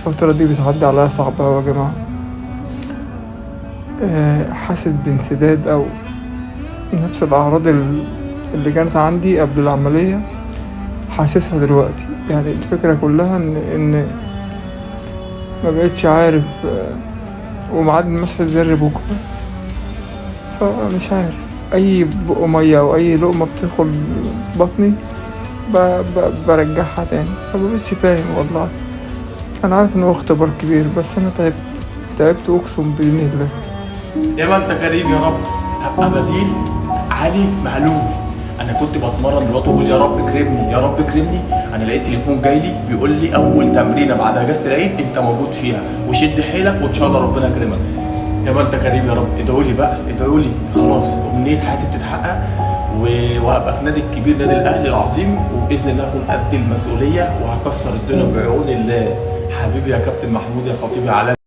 الفترة دي بتعدي عليا صعبة أوي يا جماعة. حاسس بانسداد أو نفس الأعراض اللي كانت عندي قبل العملية حاسسها دلوقتي. يعني الفكرة كلها إن ما بقتش عارف، وميعاد المسح الذري بكرة، فمش عارف أي بق مية أو أي لقمة بتدخل بطني برجعها تاني، فمبقتش فاهم والله. أنا عارف إن هو اختبار كبير، بس أنا تعبت تعبت أقسم بدين الله. يا ما انت كريم يا رب. هبقى بديل علي معلول. انا كنت بتمرن دلوقتي واقول يا رب كرمني يا رب كرمني. انا لقيت تليفون جاي لي بيقول لي اول تمرينه بعد اجازه العيد انت موجود فيها، وشد حيلك وان شاء الله ربنا يكرمك. يا ما انت كريم يا رب. ادعوا لي بقى، ادعوا لي. خلاص امنية حياتي بتتحقق، وهبقى في نادي الكبير، نادي الاهلي العظيم، وباذن الله اكون قد المسؤولية وهكسر الدنيا بعون الله. حبيبي يا كابتن محمود يا خطيبي يا عالمي.